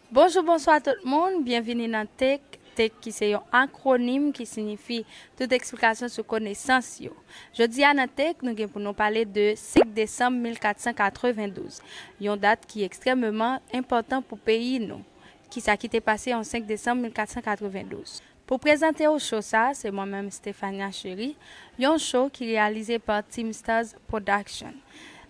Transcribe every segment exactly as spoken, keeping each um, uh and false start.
Bonjou, bonswa tout moun, byenvini nan Take. Take ki se yon akwonim ki siyifi tout eksplikasyon sou konesans yo. Jodi a nan Take, nou gen pou nou pale de senk desanm mil kat san katrevendouz, yon dat ki ekstrèmeman enpòtan pou peyi nou. Kisa ki te pase an senk desanm mil kat san katrevendouz? Pou prezante w cho sa, se mwen menm Stefania Chery, yon cho ki reyalize pa Team Stars Production.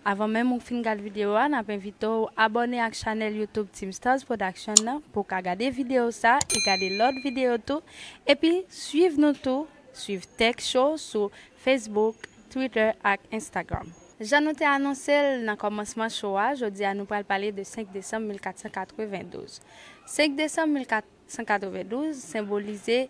Avan menm ou fin gad videyo a, n ap envite w abòne ak chanèl YouTube Team Stars Production nan pou w ka gade videyo sa e gade lòt videyo tou. Epi swiv nou tou, swiv Take Show sou Facebook, Twitter ak Instagram. Jan nou te anonse l nan kòmansman cho a, jodi a nou pral pale de senk desanm mil kat san katrevendouz. Senk desanm mil kat san katrevendouz senbolize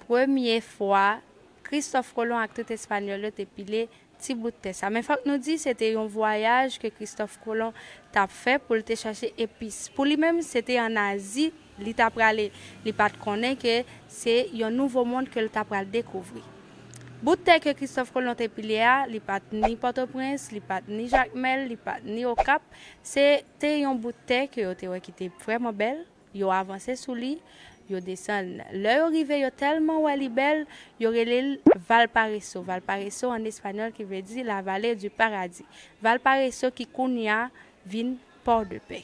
premye fwa Kristòf Kolon ak tout Espanyòl yo te pile ti bout tè sa. Men fòk nou di, se te yon vwayaj ke Kristòf Kolon t ap fè pou l te chache epis. Pou li menm, se te ann Azi li t ap prale. Li pa t konnen ke se yon nouvo mond ke l t ap pral dekouvri. Bout tè ke Kristòf Kolon te pile a, li pa t ni Pòtoprens, li pa t ni Jakmèl, li pa t ni Okap. Se te yon bout tè ke yo te wè ki te vrèman bèl. Yo avanse sou li, yo desann. Lè yo rive, yo tèlman wè li bèl, yo rele l Valparaiso. Valparaiso an espanyòl ki vle di la vallée du paradis. Valparaiso ki kounye a vin Port de Paix.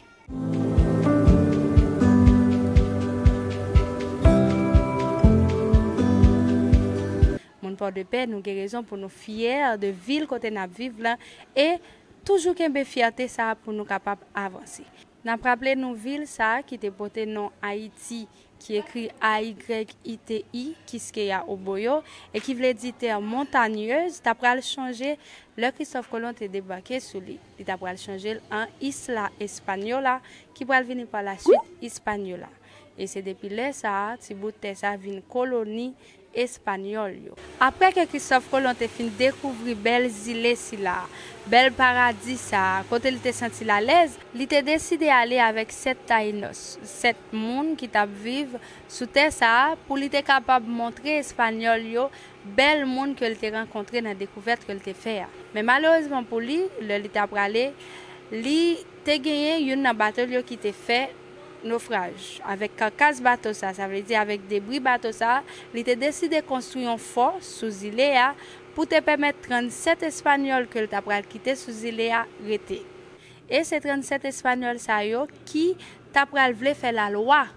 Moun Port de Paix, nou gen rezon pou nou fyè de vil kote n ap viv lan e toujou kenbe fyète sa a pou nou kapab avanse. N ap raple nou vil sa a ki te pote non Ayiti, ki ekri A Y I T I, Quisqueya Oboyo, e ki vle di tè montanyez, ta pral chanje lè Kristòf Kolon te debake sou li. Li ta pral chanje l an Isla Española, ki pral vini pa la swit Hispaniola. E se depi lè sa a, ti bout tè sa a vin koloni espanyòl yo. Apre ke Kristòf Kolon te fin dekouvri bèl zile sila, bèl paradi sa a, kote li te santi l alèz, li te deside ale avèk sèt Tayinòs, sèt moun ki t ap viv sou tè sa a, pou li te kapab montre Espanyòl yo bèl moun ke l te rankontre nan dekouvèt ke l te fè a. Men malerezman pou li, lè li t ap prale, li te genyen youn nan bato l yo ki te fè nofraj. Avèk kakas bato sa, sa vle di avèk debri bato sa, li te deside konstwi yon fò sou zile a pou te pèmèt trannsèt Espanyòl ke l ta pral kite sou zile a rete. E se trannsèt Espanyòl sa yo ki ta pral vle fè lalwa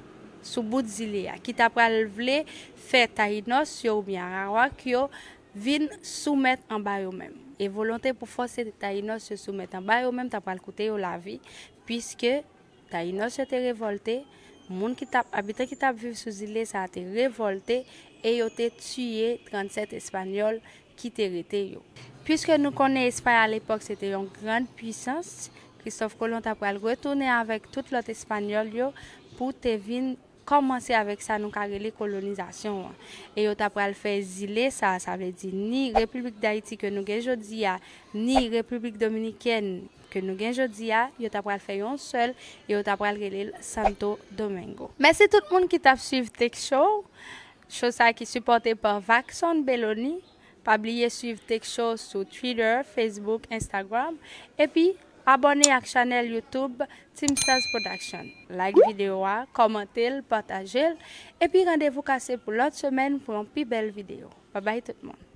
sou bout zile a, ki ta pral vle fè Tayinòs yo oubyen Arawak yo vin soumèt anba yo menm. E volonte pou fòse Tayinòs yo soumèt anba yo menm ta pral koute yo lavi, piske Tayinòs yo te revòlte, moun ki t ap, abitan ki t ap viv sou zile sa a te revòlte e yo te tiye trannsèt Espanyòl ki te rete yo. Piske nou konnen Espay alepòk se te yon grann pwisans, Kristòf Kolon ta pral retounen avèk tout lòt Espanyòl yo pou te vin kòmanse avèk sa nou ka rele kolonizasyon an. E yo ta pral fè zile sa, sa vle di ni Repiblik Dayiti ke nou gen jodi a, ni Repiblik Dominikèn ke nou gen jodi a, yo ta pral fè yon sèl e yo ta pral rele l Santo Domingo. Mèsi tout moun ki t ap swiv Take Show, show sa ki sipòte pa Vaxon Beloni. Pa bliye swiv Take Show sou Twitter, Facebook, Instagram, epi abòne ak chanèl YouTube Team Stars Production. Like videyo a, kòmante l, pataje l, epi randevou kase pou lòt semèn pou yon pi bèl videyo. Babay tout moun.